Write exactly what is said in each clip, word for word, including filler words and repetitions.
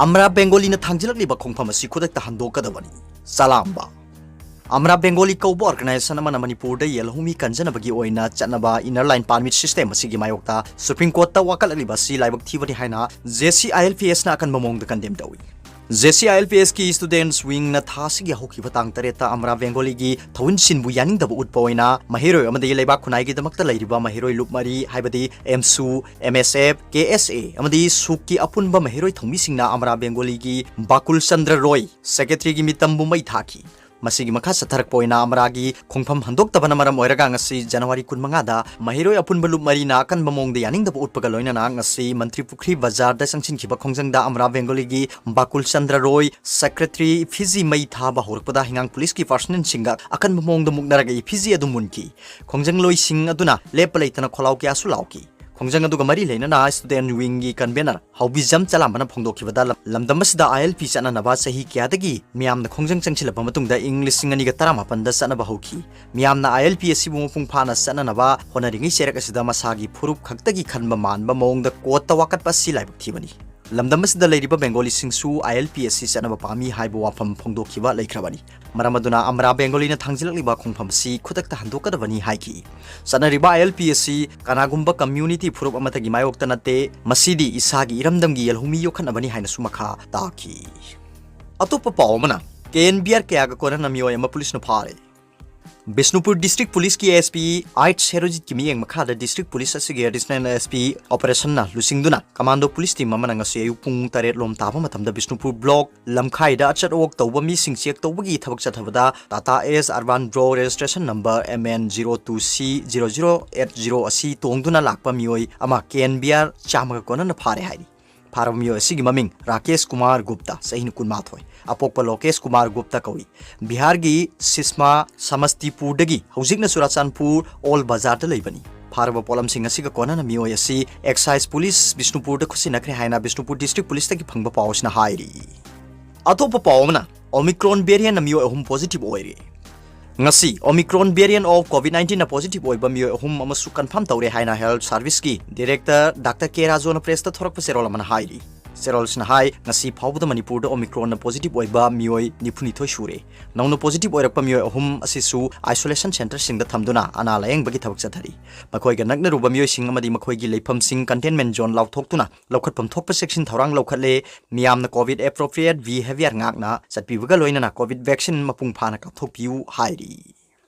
ꯑꯃꯔꯥ ꯕꯦꯡꯒꯣꯂꯤꯅ ꯊꯥꯡꯖꯤꯜꯂꯛꯂꯤꯕ ꯈꯣꯡꯐꯝ ꯑꯁꯤ ꯈꯨꯗꯛꯇ ꯍꯟꯗꯣꯛꯀꯗꯕꯅꯤ꯫ ꯆꯂꯥꯝꯕ꯫ ꯑꯃꯔꯥ ꯕꯦꯡꯒꯣꯂꯤ ꯀꯧꯕ organization ꯑꯃꯅ ꯃꯅꯤꯄꯨꯔꯗ ꯌꯦꯜꯍꯧꯃꯤ ꯀꯟꯖꯅꯕꯒꯤ ꯑꯣꯏꯅ ꯆꯠꯅꯕ Inner Line Permit System ꯑꯁꯤꯒꯤ ꯃꯥꯌꯣꯛꯇ Supreme Courtꯇ ꯋꯥꯀꯠꯂꯛꯂꯤꯕ ꯑꯁꯤ ꯂꯥꯏꯕꯛ ꯊꯤꯕꯅꯤ ꯍꯥꯏꯅ J C I L P Sꯅ ꯑꯀꯟꯕ ꯃꯑꯣꯡꯗ condemn ꯇꯧꯏ꯫ J C I L P Sꯀꯤ Students Wingꯅ ꯊꯥ ꯑꯁꯤꯒꯤ ꯍꯧꯈꯤꯕ ꯇꯥꯡ ꯇꯔꯦꯠꯇ ꯑꯃꯔꯥ ꯕꯦꯡꯒꯣꯂꯤꯒꯤ ꯊꯧꯑꯣꯏꯟꯁꯤꯟꯕꯨ ꯌꯥꯅꯤꯡꯗꯕ ꯎꯠꯄ ꯑꯣꯏꯅ ꯃꯍꯩꯔꯣꯏ ꯑꯃꯗꯤ ꯂꯩꯕꯥꯛ ꯈꯨꯟꯅꯥꯏꯒꯤꯗꯃꯛꯇ ꯂꯩꯔꯤꯕ ꯃꯍꯩꯔꯣꯏ ꯂꯨꯞ ꯃꯔꯤ, ꯍꯥꯏꯕꯗꯤ ꯑꯦꯝꯁꯨ, M S F, K S A ꯑꯃꯗꯤ ꯁꯨꯛꯀꯤ ꯑꯄꯨꯟꯕ ꯃꯍꯩꯔꯣꯏ ꯊꯧꯃꯤꯁꯤꯡꯅ ꯑꯃꯔꯥ ꯕꯦꯡꯒꯣꯂꯤꯒꯤ ꯕꯥꯀꯨꯜ ꯆꯟꯗ꯭ꯔ ꯔꯣꯏ, Secretaryꯒꯤ ꯃꯤꯇꯝꯕꯨ ꯃꯩ ꯊꯥꯈꯤ꯫ ꯃꯁꯤꯒꯤ ꯃꯈꯥ ꯆꯠꯊꯔꯛꯄ ꯑꯣꯏꯅ ꯑꯃꯔꯥꯒꯤ ꯈꯣꯡꯐꯝ ꯍꯟꯗꯣꯛꯇꯕꯅ ꯃꯔꯝ ꯑꯣꯏꯔꯒ ꯉꯁꯤ January ꯀꯨꯟꯃꯉꯥꯗ ꯃꯍꯩꯔꯣꯏ ꯑꯄꯨꯟꯕ ꯂꯨꯞ ꯃꯔꯤꯅ ꯑꯀꯟꯕ ꯃꯑꯣꯡꯗ ꯌꯥꯅꯤꯡꯗꯕ ꯎꯠꯄꯒ ꯂꯣꯏꯅꯅ ꯉꯁꯤ ꯃꯟꯇ꯭ꯔꯤ ꯄꯨꯈ꯭ꯔꯤ ꯕꯖꯥꯔꯗ ꯆꯪꯁꯤꯟꯈꯤꯕ ꯈꯣꯡꯖꯪꯗ ꯑꯃꯔꯥ ꯕꯦꯡꯒꯣꯂꯤꯒꯤ ꯕꯥꯀꯨꯜ ꯆꯟꯗ꯭ꯔ ꯔꯣꯏ, Secretary, ꯏꯐꯤꯖꯤ ꯃꯩ ꯊꯥꯕ ꯍꯧꯔꯛꯄꯗ ꯍꯤꯉꯥꯡ ꯄꯨꯂꯤꯁꯀꯤ personnelꯁꯤꯡꯒ ꯑꯀꯟꯕ ꯃꯑꯣꯡꯗ ꯃꯨꯛꯅꯔꯒ ꯏꯐꯤꯖꯤ ꯑꯗꯨ ꯃꯨꯟꯈꯤ꯫ ꯈꯣꯡꯖꯪꯂꯣꯏꯁꯤꯡ ꯑꯗꯨꯅ ꯂꯦꯞꯄ ꯂꯩꯇꯅ ꯈꯣꯜꯂꯥꯎ ꯀꯌꯥꯁꯨ ꯂꯥꯎꯈꯤ꯫ ꯈꯣꯡꯖꯪ ꯑꯗꯨꯒ ꯃꯔꯤ ꯂꯩꯅꯅ Student Wingꯒꯤ convener ꯍꯥꯎꯕꯤꯖꯝ ꯆꯂꯥꯝꯕꯅ ꯐꯣꯡꯗꯣꯛꯈꯤꯕꯗ, ꯂꯝ-, ꯂꯝꯗꯝ ꯑꯁꯤꯗ I L P ꯆꯠꯅꯅꯕ ꯆꯍꯤ ꯀꯌꯥꯗꯒꯤ ꯃꯤꯌꯥꯝꯅ ꯈꯣꯡꯖꯪ ꯆꯪꯁꯤꯜꯂꯕ ꯃꯇꯨꯡꯗ ꯏꯪ ꯂꯤꯁꯤꯡ ꯑꯅꯤꯒ ꯇꯔꯥꯃꯥꯄꯟꯗ ꯆꯠꯅꯕ ꯍꯧꯈꯤ꯫ ꯃꯤꯌꯥꯝꯅ I L P ꯑꯁꯤꯕꯨ ꯃꯄꯨꯡ ꯐꯥꯅ ꯆꯠꯅꯅꯕ ꯍꯣꯠꯅꯔꯤꯉꯩ ꯆꯩꯔꯛ ꯑꯁꯤꯗ ꯃꯁꯥꯒꯤ ꯐꯨꯔꯨꯞ ꯈꯛꯇꯒꯤ ꯈꯟꯕ ꯃꯥꯟꯕ ꯃꯑꯣꯡꯗ courtꯇ ꯋꯥꯀꯠꯄ ꯑꯁꯤ ꯂꯥꯏꯕꯛ ꯊꯤꯕꯅꯤ꯫ ꯂꯝꯗꯝ ꯑꯁꯤꯗ ꯂꯩꯔꯤꯕ ꯕꯦꯡꯒꯣꯂꯤꯁꯤꯡꯁꯨ I L P ꯑꯁꯤ ꯆꯠꯅꯕ ꯄꯥꯝꯃꯤ ꯍꯥꯏꯕ ꯋꯥꯐꯝ ꯐꯣꯡꯗꯣꯛꯈꯤꯕ ꯂꯩꯈ꯭ꯔꯕꯅꯤ꯫ ꯃꯔꯝ ꯑꯗꯨꯅ ꯑꯃꯔꯥ ꯕꯦꯡꯒꯣꯂꯤꯅ ꯊꯥꯡꯖꯤꯜꯂꯛꯂꯤꯕ ꯈꯣꯡꯐꯝ ꯑꯁꯤ ꯈꯨꯗꯛꯇ ꯍꯟꯗꯣꯛꯀꯗꯕꯅꯤ ꯍꯥꯏꯈꯤ꯫ ꯆꯠꯅꯔꯤꯕ I L P ꯑꯁꯤ ꯀꯅꯥꯒꯨꯝꯕ community ꯐꯨꯔꯨꯞ ꯑꯃꯠꯇꯒꯤ ꯃꯥꯌꯣꯛꯇ ꯅꯠꯇꯦ, ꯃꯁꯤꯗꯤ ꯏꯁꯥꯒꯤ ꯏꯔꯝꯗꯝꯒꯤ ꯌꯦꯜꯍꯧꯃꯤ ꯌꯣꯛꯈꯠꯅꯕꯅꯤ ꯍꯥꯏꯅꯁꯨ ꯃꯈꯥ ꯇꯥꯈꯤ꯫ ꯑꯇꯣꯞꯄ ꯄꯥꯎ ꯑꯃꯅ, K N B R ꯀꯌꯥꯒ ꯀꯣꯟꯅꯅ ꯃꯤꯑꯣꯏ ꯑꯃ ꯄꯨꯂꯤꯁꯅ ꯐꯥꯔꯦ꯫ Bishnupur District Policeꯀꯤ S P H ꯁꯦꯔꯣꯖꯤꯠꯀꯤ ꯃꯤꯠꯌꯦꯡ ꯃꯈꯥꯗ District Police ꯑꯁꯤꯒꯤ Additional S P Operationꯅ ꯂꯨꯆꯤꯡꯗꯨꯅ Commando Police Team ꯑꯃꯅ ꯉꯁꯤ ꯑꯌꯨꯛ ꯄꯨꯡ ꯇꯔꯦꯠ ꯂꯣꯝ ꯇꯥꯕ ꯃꯇꯝꯗ ꯕꯤꯁꯅꯨꯄꯨꯔ Block ꯂꯝꯈꯥꯏꯗ ꯑꯆꯠ ꯑꯋꯣꯛ ꯇꯧꯕ ꯃꯤꯁꯤꯡ check ꯇꯧꯕꯒꯤ ꯊꯕꯛ ꯆꯠꯊꯕꯗ Tata Ace Urban Bro Registration Number M N zero two C zero zero eight zero ꯑꯁꯤ ꯇꯣꯡꯗꯨꯅ ꯂꯥꯛꯄ ꯃꯤꯑꯣꯏ ꯑꯃ K N B R ꯆꯥꯝꯃꯒ ꯀꯣꯟꯅꯅ ꯐꯥꯔꯦ ꯍꯥꯏꯔꯤ꯫ ꯐꯥꯔꯕ ꯃꯤꯑꯣꯏ ꯑꯁꯤꯒꯤ ꯃꯃꯤꯡ ꯔꯥꯀꯦꯁ ꯀꯨꯃꯥꯔ ꯒꯨꯞꯇ, ꯆꯍꯤ ꯀꯨꯟꯃꯥꯊꯣꯏ, ꯑꯄꯣꯛꯄ ꯂꯣꯀꯦꯁ ꯀꯨꯃꯥꯔ ꯒꯨꯞꯇ ꯀꯧꯏ꯫ ꯕꯤꯍꯥꯔꯒꯤ ꯁꯤꯁꯃꯥ ꯁꯃꯁꯇꯤꯄꯨꯔꯗꯒꯤ ꯍꯧꯖꯤꯛꯅ ꯆꯨꯔꯥꯆꯥꯟꯄꯨꯔ ꯑꯣꯜ ꯕꯖꯥꯔꯗ ꯂꯩꯕꯅꯤ꯫ ꯐꯥꯔꯕ ꯄꯣꯠꯂꯝꯁꯤꯡ ꯑꯁꯤꯒ ꯀꯣꯟꯅꯅ ꯃꯤꯑꯣꯏ ꯑꯁꯤ Excise Police ꯕꯤꯁꯅꯨꯄꯨꯔꯗ ꯈꯨꯠꯁꯤꯟꯅꯈ꯭ꯔꯦ ꯍꯥꯏꯅ ꯕꯤꯁꯅꯨꯄꯨꯔ District Policeꯇꯒꯤ ꯐꯪꯕ ꯄꯥꯎ ꯑꯁꯤꯅ ꯍꯥꯏꯔꯤ꯫ ꯑꯇꯣꯞꯄ ꯄꯥꯎ ꯑꯃꯅ, Omicron variantꯅ ꯃꯤꯑꯣꯏ ꯑꯍꯨꯝ positive ꯑꯣꯏꯔꯦ꯫ ꯉꯁꯤ Omicron variant of COVID nineteenꯅ positive ꯑꯣꯏꯕ ꯃꯤꯑꯣꯏ ꯑꯍꯨꯝ ꯑꯃꯁꯨ confirm ꯇꯧꯔꯦ ꯍꯥꯏꯅ Health Serviceꯀꯤ Director Doctor K ꯔꯥꯖꯨꯅ pressꯇ ꯊꯣꯔꯛꯄ ꯆꯦꯔꯣꯜ ꯑꯃꯅ ꯍꯥꯏꯔꯤ꯫ ꯆꯦꯔꯣꯜꯁꯤꯅ ꯍꯥꯏ, ꯉꯁꯤ ꯐꯥꯎꯕꯗ ꯃꯅꯤꯄꯨꯔꯗ Omicronꯅ positive ꯑꯣꯏꯕ ꯃꯤꯑꯣꯏ ꯅꯤꯐꯨꯅꯤꯊꯣꯏ ꯁꯨꯔꯦ꯫ ꯅꯧꯅ positive ꯑꯣꯏꯔꯛꯄ ꯃꯤꯑꯣꯏ ꯑꯍꯨꯝ ꯑꯁꯤꯁꯨ isolation centreꯁꯤꯡꯗ ꯊꯝꯗꯨꯅ ꯑꯅꯥ ꯂꯥꯌꯦꯡꯕꯒꯤ ꯊꯕꯛ ꯆꯠꯊꯔꯤ꯫ ꯃꯈꯣꯏꯒ ꯅꯛꯅꯔꯨꯕ ꯃꯤꯑꯣꯏꯁꯤꯡ ꯑꯃꯗꯤ ꯃꯈꯣꯏꯒꯤ ꯂꯩꯐꯝꯁꯤꯡ containment zone ꯂꯥꯎꯊꯣꯛꯇꯨꯅ ꯂꯧꯈꯠꯐꯝ ꯊꯣꯛꯄ ꯆꯦꯛꯁꯤꯟ ꯊꯧꯔꯥꯡ ꯂꯧꯈꯠꯂꯦ꯫ ꯃꯤꯌꯥꯝꯅ COVID appropriate behaviour ꯉꯥꯛꯅ ꯆꯠꯄꯤꯕꯒ ꯂꯣꯏꯅꯅ COVID vaccine ꯃꯄꯨꯡ ꯐꯥꯅ ꯀꯥꯞꯊꯣꯛꯄꯤꯌꯨ ꯍꯥꯏꯔꯤ꯫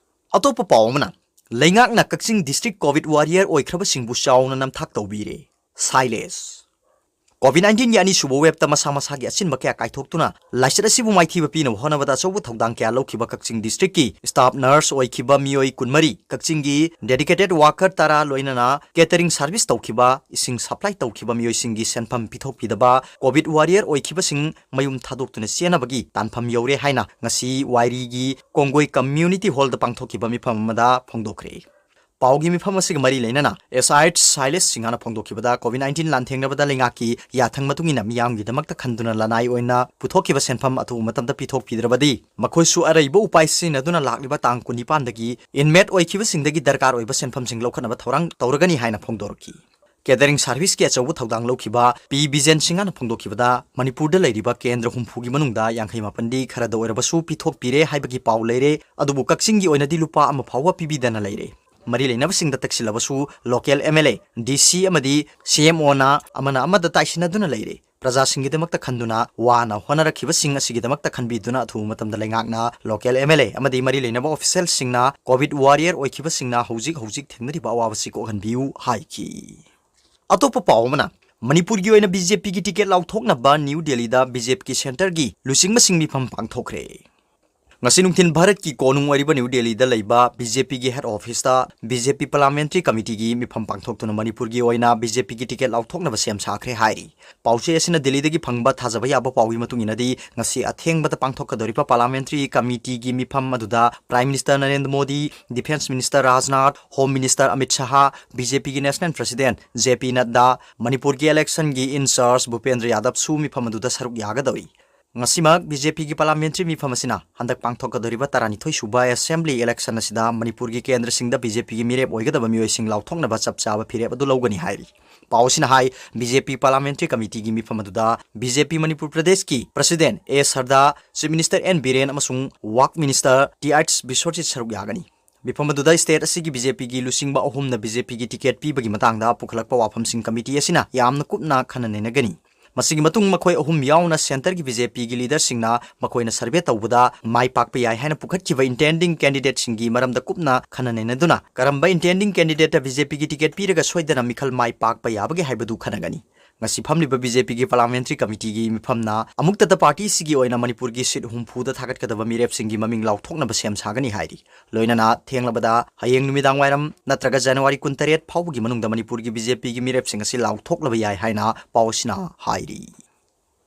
ꯑꯇꯣꯞꯄ ꯄꯥꯎ ꯑꯃꯅ, ꯂꯩꯉꯥꯛꯅ ꯀꯛꯆꯤꯡ district COVID warrior ꯑꯣꯏꯈ꯭ꯔꯕꯁꯤꯡꯕꯨ ꯆꯥꯎꯅ ꯅꯝꯊꯥꯛ ꯇꯧꯕꯤꯔꯦ꯫ ꯁꯥꯏꯂꯦꯁ꯫ COVID nineteenꯒꯤ ꯑꯅꯤꯁꯨꯕ waveꯇ ꯃꯁꯥ ꯃꯁꯥꯒꯤ ꯑꯆꯤꯟꯕ ꯀꯌꯥ ꯀꯥꯏꯊꯣꯛꯇꯨꯅ ꯂꯥꯏꯆꯠ ꯑꯁꯤꯕꯨ ꯃꯥꯏꯊꯤꯕ ꯄꯤꯅꯕ ꯍꯣꯠꯅꯕꯗ ꯑꯆꯧꯕ ꯊꯧꯗꯥꯡ ꯀꯌꯥ ꯂꯧꯈꯤꯕ ꯀꯛꯆꯤꯡ districtꯀꯤ staff nurse ꯑꯣꯏꯈꯤꯕ ꯃꯤꯑꯣꯏ ꯀꯨꯟꯃꯔꯤ, ꯀꯛꯆꯤꯡꯒꯤ dedicated worker ꯇꯔꯥ ꯂꯣꯏꯅꯅ catering service ꯇꯧꯈꯤꯕ, ꯏꯁꯤꯡ supply ꯇꯧꯈꯤꯕ ꯃꯤꯑꯣꯏꯁꯤꯡꯒꯤ ꯁꯦꯟꯐꯝ ꯄꯤꯊꯣꯛꯄꯤꯗꯕ COVID warrior ꯑꯣꯏꯈꯤꯕꯁꯤꯡ ꯃꯌꯨꯝ ꯊꯥꯗꯣꯛꯇꯨꯅ ꯆꯦꯟꯅꯕꯒꯤ ꯇꯥꯟꯐꯝ ꯌꯧꯔꯦ ꯍꯥꯏꯅ ꯉꯁꯤ ꯋꯥꯏꯔꯤꯒꯤ ꯀꯣꯡꯒꯣꯏ Community Hallꯗ ꯄꯥꯡꯊꯣꯛꯈꯤꯕ ꯃꯤꯐꯝ ꯑꯃꯗ ꯐꯣꯡꯗꯣꯛꯈ꯭ꯔꯦ꯫ ꯄꯥꯎꯒꯤ ꯃꯤꯐꯝ ꯑꯁꯤꯒ ꯃꯔꯤ ꯂꯩꯅꯅ, ꯑꯦꯁ ꯑꯥꯏ ꯁꯥꯏꯂꯦꯁ ꯁꯤꯡꯍꯅ ꯐꯣꯡꯗꯣꯛꯈꯤꯕꯗ, COVID nineteen ꯂꯥꯟꯊꯦꯡꯅꯕꯗ ꯂꯩꯉꯥꯛꯀꯤ ꯌꯥꯊꯪ ꯃꯇꯨꯡ ꯏꯟꯅ ꯃꯤꯌꯥꯝꯒꯤꯗꯃꯛꯇ ꯈꯟꯗꯨꯅ ꯂꯅꯥꯏ ꯑꯣꯏꯅ ꯄꯨꯊꯣꯛꯈꯤꯕ ꯁꯦꯟꯐꯝ ꯑꯊꯨꯕ ꯃꯇꯝꯗ ꯄꯤꯊꯣꯛꯄꯤꯗ꯭ꯔꯕꯗꯤ ꯃꯈꯣꯏꯁꯨ ꯑꯔꯩꯕ ꯎꯄꯥꯏ ꯁꯤꯖꯤꯟꯅꯗꯨꯅ ꯂꯥꯛꯂꯤꯕ ꯇꯥꯡ ꯀꯨꯟꯅꯤꯄꯥꯟꯗꯒꯤ inmate ꯑꯣꯏꯈꯤꯕꯁꯤꯡꯗꯒꯤ ꯗꯔꯀꯥꯔ ꯑꯣꯏꯕ ꯁꯦꯟꯐꯝꯁꯤꯡ ꯂꯧꯈꯠꯅꯕ ꯊꯧꯔꯥꯡ ꯇꯧꯔꯒꯅꯤ ꯍꯥꯏꯅ ꯐꯣꯡꯗꯣꯔꯛꯈꯤ꯫ Catering serviceꯀꯤ ꯑꯆꯧꯕ ꯊꯧꯗꯥꯡ ꯂꯧꯈꯤꯕ ꯄꯤ ꯕꯤꯖꯦꯟ ꯁꯤꯡꯍꯅ ꯐꯣꯡꯗꯣꯛꯈꯤꯕꯗ, ꯃꯅꯤꯄꯨꯔꯗ ꯂꯩꯔꯤꯕ ꯀꯦꯟꯗ꯭ꯔ ꯍꯨꯝꯐꯨꯒꯤ ꯃꯅꯨꯡꯗ ꯌꯥꯡꯈꯩ ꯃꯥꯄꯟꯗꯤ ꯈꯔꯗ ꯑꯣꯏꯔꯕꯁꯨ ꯄꯤꯊꯣꯛꯄꯤꯔꯦ ꯍꯥꯏꯕꯒꯤ ꯄꯥꯎ ꯂꯩꯔꯦ, ꯑꯗꯨꯕꯨ ꯀꯛꯆꯤꯡꯒꯤ ꯑꯣꯏꯅꯗꯤ ꯂꯨꯄꯥ ꯑꯃ ꯐꯥꯎꯕ ꯄꯤꯕꯤꯗꯅ ꯂꯩꯔꯦ꯫ ꯃꯔꯤ ꯂꯩꯅꯕꯁꯤꯡꯗ ꯇꯛꯁꯤꯜꯂꯕꯁꯨ local M L A, D C ꯑꯃꯗꯤ C M Oꯅ ꯑꯃꯅ ꯑꯃꯗ ꯇꯥꯏꯁꯤꯟꯅꯗꯨꯅ ꯂꯩꯔꯦ꯫ ꯄ꯭ꯔꯖꯥꯁꯤꯡꯒꯤꯗꯃꯛꯇ ꯈꯟꯗꯨꯅ ꯋꯥꯅ ꯍꯣꯠꯅꯔꯛꯈꯤꯕꯁꯤꯡ ꯑꯁꯤꯒꯤꯗꯃꯛꯇ ꯈꯟꯕꯤꯗꯨꯅ ꯑꯊꯨꯕ ꯃꯇꯝꯗ ꯂꯩꯉꯥꯛꯅ local M L A ꯑꯃꯗꯤ ꯃꯔꯤ ꯂꯩꯅꯕ officialꯁꯤꯡꯅ COVID warrior ꯑꯣꯏꯈꯤꯕꯁꯤꯡꯅ ꯍꯧꯖꯤꯛ ꯍꯧꯖꯤꯛ ꯊꯦꯡꯅꯔꯤꯕ ꯑꯋꯥꯕꯁꯤ ꯀꯣꯛꯍꯟꯕꯤꯌꯨ ꯍꯥꯏꯈꯤ꯫ ꯑꯇꯣꯞꯄ ꯄꯥꯎ ꯑꯃꯅ, ꯃꯅꯤꯄꯨꯔꯒꯤ ꯑꯣꯏꯅ BJPꯒꯤ ticket ꯂꯥꯎꯊꯣꯛꯅꯕ ꯅ꯭ꯌꯨ ꯗꯦꯜꯂꯤꯗ BJPꯒꯤ centreꯒꯤ ꯂꯨꯆꯤꯡꯕꯁꯤꯡ ꯃꯤꯐꯝ ꯄꯥꯡꯊꯣꯛꯈ꯭ꯔꯦ꯫ ꯉꯁꯤ ꯅꯨꯡꯊꯤꯜ ꯚꯥꯔꯠꯀꯤ ꯀꯣꯅꯨꯡ ꯑꯣꯏꯔꯤꯕ ꯅ꯭ꯌꯨ ꯗꯦꯜꯂꯤꯗ ꯂꯩꯕ BJPꯒꯤ head officeꯇ BJP parliamentary committeeꯒꯤ ꯃꯤꯐꯝ ꯄꯥꯡꯊꯣꯛꯇꯨꯅ ꯃꯅꯤꯄꯨꯔꯒꯤ ꯑꯣꯏꯅ BJPꯒꯤ ticket ꯂꯥꯎꯊꯣꯛꯅꯕ ꯁꯦꯝ ꯁꯥꯈ꯭ꯔꯦ ꯍꯥꯏꯔꯤ꯫ ꯄꯥꯎꯆꯦ ꯑꯁꯤꯅ ꯗꯦꯜꯂꯤꯗꯒꯤ ꯐꯪꯕ ꯊꯥꯖꯕ ꯌꯥꯕ ꯄꯥꯎꯒꯤ ꯃꯇꯨꯡ ꯏꯟꯅꯗꯤ, ꯉꯁꯤ ꯑꯊꯦꯡꯕꯗ ꯄꯥꯡꯊꯣꯛꯀꯗꯧꯔꯤꯕ parliamentary committeeꯒꯤ ꯃꯤꯐꯝ ꯑꯗꯨꯗ Prime Minister Narendra Modi, Defence Minister Rajnath, Home Minister Amit Shah, BJPꯒꯤ national president J P ꯅꯗ꯭ꯗꯥ, ꯃꯅꯤꯄꯨꯔꯒꯤ electionꯒꯤ in charge ꯚꯨꯄꯦꯟꯗ꯭ꯔ ꯌꯥꯗꯕꯁꯨ ꯃꯤꯐꯝ ꯑꯗꯨꯗ ꯁꯔꯨꯛ ꯌꯥꯒꯗꯧꯔꯤ꯫ ꯉꯁꯤꯃꯛ BJPꯒꯤ parliamentary ꯃꯤꯐꯝ ꯑꯁꯤꯅ ꯍꯟꯗꯛ ꯄꯥꯡꯊꯣꯛꯀꯗꯧꯔꯤꯕ ꯇꯔꯥꯅꯤꯊꯣꯏ ꯁꯨꯕ assembly election ꯑꯁꯤꯗ ꯃꯅꯤꯄꯨꯔꯒꯤ ꯀꯦꯟꯗ꯭ꯔꯁꯤꯡꯗ BJPꯒꯤ ꯃꯤꯔꯦꯞ ꯑꯣꯏꯒꯗꯕ ꯃꯤꯑꯣꯏꯁꯤꯡ ꯂꯥꯎꯊꯣꯛꯅꯕ ꯆꯞ ꯆꯥꯕ ꯐꯤꯔꯦꯞ ꯑꯗꯨ ꯂꯧꯒꯅꯤ ꯍꯥꯏꯔꯤ꯫ ꯄꯥꯎ ꯑꯁꯤꯅ ꯍꯥꯏ, ꯕꯤ ꯖꯦ ꯄꯤ Parliamentary Committeeꯒꯤ ꯃꯤꯐꯝ ꯑꯗꯨꯗ ꯕꯤ ꯖꯦ ꯄꯤ ꯃꯅꯤꯄꯨꯔ ꯄ꯭ꯔꯗꯦꯁꯀꯤ President A Sarda, Chief Minister N Biren ꯑꯃꯁꯨꯡ ꯋꯥꯛ Minister ꯇꯤ ꯑꯩꯆ ꯕꯤꯁ꯭ꯋꯖꯤꯠ ꯁꯔꯨꯛ ꯌꯥꯒꯅꯤ꯫ ꯃꯤꯐꯝ ꯑꯗꯨꯗ state ꯑꯁꯤꯒꯤ ꯕꯤ ꯖꯦ ꯄꯤꯒꯤ ꯂꯨꯆꯤꯡꯕ ꯑꯍꯨꯝꯅ ꯕꯤ ꯖꯦ ꯄꯤꯒꯤ ticket ꯄꯤꯕꯒꯤ ꯃꯇꯥꯡꯗ ꯄꯨꯈꯠꯂꯛꯄ ꯋꯥꯐꯝꯁꯤꯡ committee ꯑꯁꯤꯅ ꯌꯥꯝꯅ ꯀꯨꯞꯅ ꯈꯟꯅ ꯅꯩꯅꯒꯅꯤ꯫ ꯃꯁꯤꯒꯤ ꯃꯇꯨꯡ ꯃꯈꯣꯏ ꯑꯍꯨꯝ ꯌꯥꯎꯅ centreꯒꯤ ꯕꯤ ꯖꯦ ꯄꯤꯒꯤ leaderꯁꯤꯡꯅ ꯃꯈꯣꯏꯅ survey ꯇꯧꯕꯗ ꯃꯥꯏ ꯄꯥꯛꯄ ꯌꯥꯏ ꯍꯥꯏꯅ ꯄꯨꯈꯠꯈꯤꯕ intending candidateꯁꯤꯡꯒꯤ ꯃꯔꯝꯗ ꯀꯨꯞꯅ ꯈꯟꯅ ꯅꯩꯅꯗꯨꯅ ꯀꯔꯝꯕ intending candidateꯇ ꯕꯤ ꯖꯦ ꯄꯤꯒꯤ ticket ꯄꯤꯔꯒ ꯁꯣꯏꯗꯅ ꯃꯤꯈꯜ ꯃꯥꯏ ꯄꯥꯛꯄ ꯌꯥꯕꯒꯦ ꯍꯥꯏꯕꯗꯨ ꯈꯟꯅꯒꯅꯤ꯫ ꯉꯁꯤ ꯐꯝꯂꯤꯕ ꯕꯤ ꯖꯦ ꯄꯤꯒꯤ Parliamentary Committeeꯒꯤ ꯃꯤꯐꯝꯅ ꯑꯃꯨꯛꯇꯗ partyꯁꯤꯒꯤ ꯑꯣꯏꯅ ꯃꯅꯤꯄꯨꯔꯒꯤ seat ꯍꯨꯝꯐꯨꯗ ꯊꯥꯒꯠꯀꯗꯕ ꯃꯤꯔꯦꯞꯁꯤꯡꯒꯤ ꯃꯃꯤꯡ ꯂꯥꯎꯊꯣꯛꯅꯕ ꯁꯦꯝ ꯁꯥꯒꯅꯤ ꯍꯥꯏꯔꯤ꯫ ꯂꯣꯏꯅꯅ ꯊꯦꯡꯂꯕꯗ ꯍꯌꯦꯡ ꯅꯨꯃꯤꯗꯥꯡ ꯋꯥꯏꯔꯝ ꯅꯠꯇ꯭ꯔꯒ January ꯀꯨꯟꯇꯔꯦꯠ ꯐꯥꯎꯕꯒꯤ ꯃꯅꯨꯡꯗ ꯃꯅꯤꯄꯨꯔꯒꯤ ꯕꯤ ꯖꯦ ꯄꯤꯒꯤ ꯃꯤꯔꯦꯞꯁꯤꯡ ꯑꯁꯤ ꯂꯥꯎꯊꯣꯛꯂꯕ ꯌꯥꯏ ꯍꯥꯏꯅ ꯄꯥꯎ ꯑꯁꯤꯅ ꯍꯥꯏꯔꯤ꯫